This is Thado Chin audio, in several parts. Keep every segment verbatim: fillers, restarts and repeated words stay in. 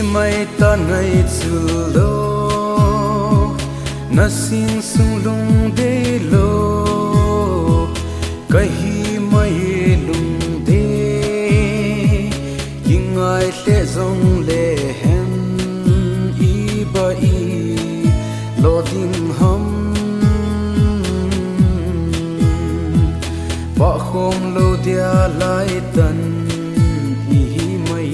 Mai ta nai chu lo, na sing sung lungdei lo, ka hi mai lungdei, ki ngai le jong le hen, i ba i lo ding ham, ba khom lo dia lai tan i hi mai.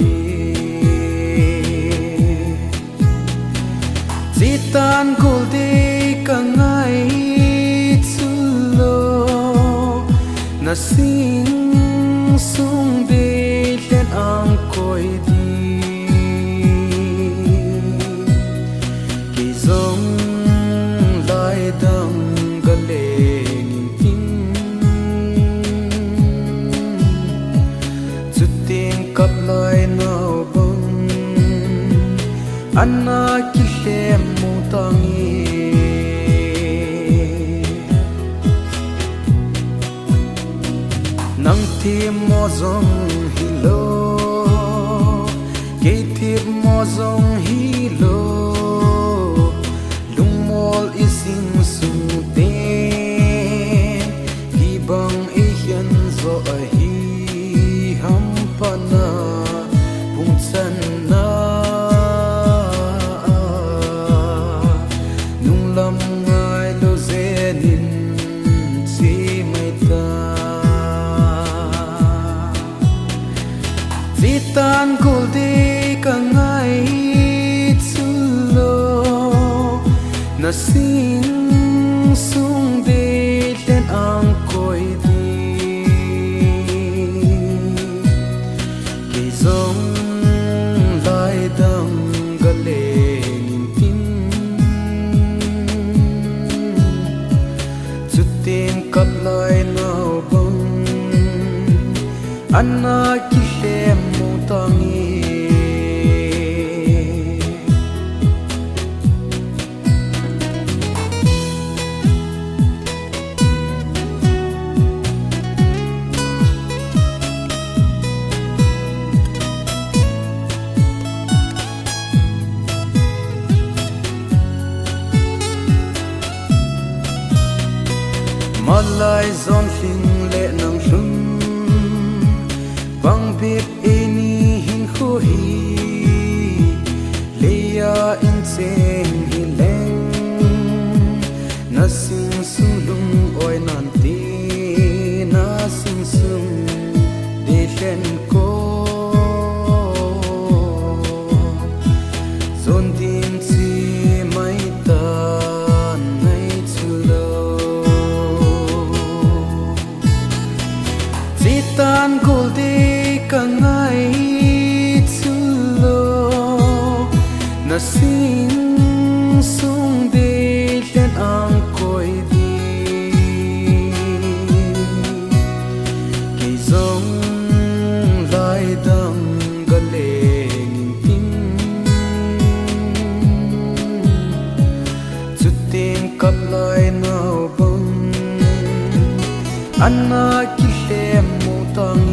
Chitan gol dei ka ngai chu lo, na sing sung dei len ang koi di. Kei jong lai dang ka leng in tin, chuteng kap lai nau bang, ana kilhem mu tange. Nang themmo jong hi lo, kei themmo jong hi lo, lungmol i sing sung te, kibang i hian jo ahi ham pana, hung channa, nung lam ngai lo zen in chi mai ta. Chitan gol dei ka ngai chu lo, na sing sung dei len ang koi di. Kei jong lai dang ka leng in tin, chuteng kap lai nau bang, ana kilhem mu tange. Malai jon hling le nang lhun, bang bep eini hinkho hi, leia in cheng hi leng, na sing sung lung oi nan ti, na sing sung dei len ko, jon ding chi mai ta nai chu lo. Chitan gol dei ka ngai chu lo, na sing sung dei len ang koi di. Kei jong lai dang ka leng in tin, chuteng kap lai nau bang, ana kilhem mu tang.